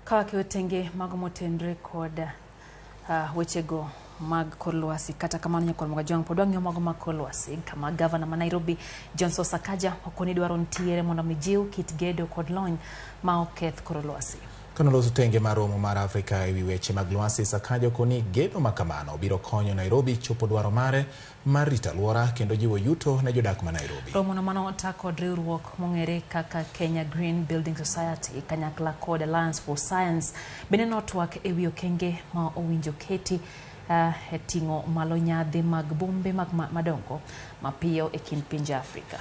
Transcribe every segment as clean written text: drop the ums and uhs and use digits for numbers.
Ka wakeyo tenge mago motenre kod wechego mag kor lwasi. Kata kamano, nyakwar Mogajwang', pod wang'iyo mago mag kor lwasi, kama gavana ma Nairobi Johnson Sakaja okoni dwaro ntiere mondo mi jiw kit gedo kod lony ma ok keth kor lwasi. Kanoloso tenge mar romo mar Afrika ewi weche mag lwasi, Sakaja okoni gedo makamano biro konyo Nairobi chopo dwaro mare mar rito alwora kendo jiwo yuto ne jodak ma Nairobi. Romono mano ota kod riwruok mong'ere kaka Kenya Green Building Society kanyakla kod Alliance for Science bende notwak ewi okenge ma owinjo keti e ting'o malo nyadhi mag bombe mag madongo mapiyo e kind pinje Afrika.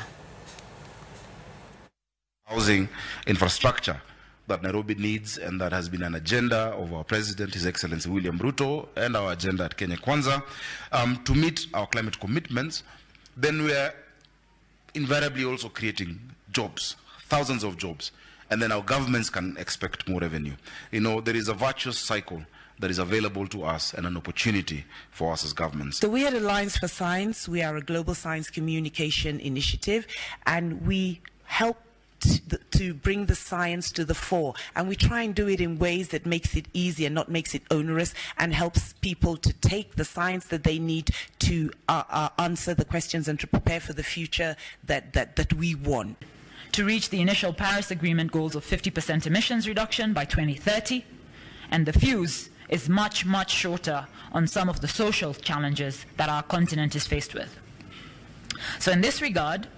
Housing infrastructure that Nairobi needs, and that has been an agenda of our President, His Excellency William Ruto, and our agenda at Kenya Kwanza, to meet our climate commitments, then we are invariably also creating jobs, thousands of jobs, and then our governments can expect more revenue. There is a virtuous cycle that is available to us and an opportunity for us as governments. So we at Alliance for Science, we are a global science communication initiative, and we help to bring the science to the fore, and we try and do it in ways that makes it easy and not makes it onerous, and helps people to take the science that they need to answer the questions and to prepare for the future that we want. To reach the initial Paris Agreement goals of 50% emissions reduction by 2030, and the fuse is much, much shorter on some of the social challenges that our continent is faced with. So in this regard,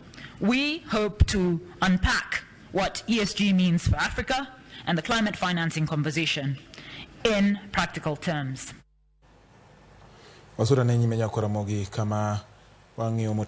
we hope to unpack what ESG means for Africa and the climate financing conversation in practical terms. Wasura ne nyime nyakwar Ramogi kama wang'iyo motenore.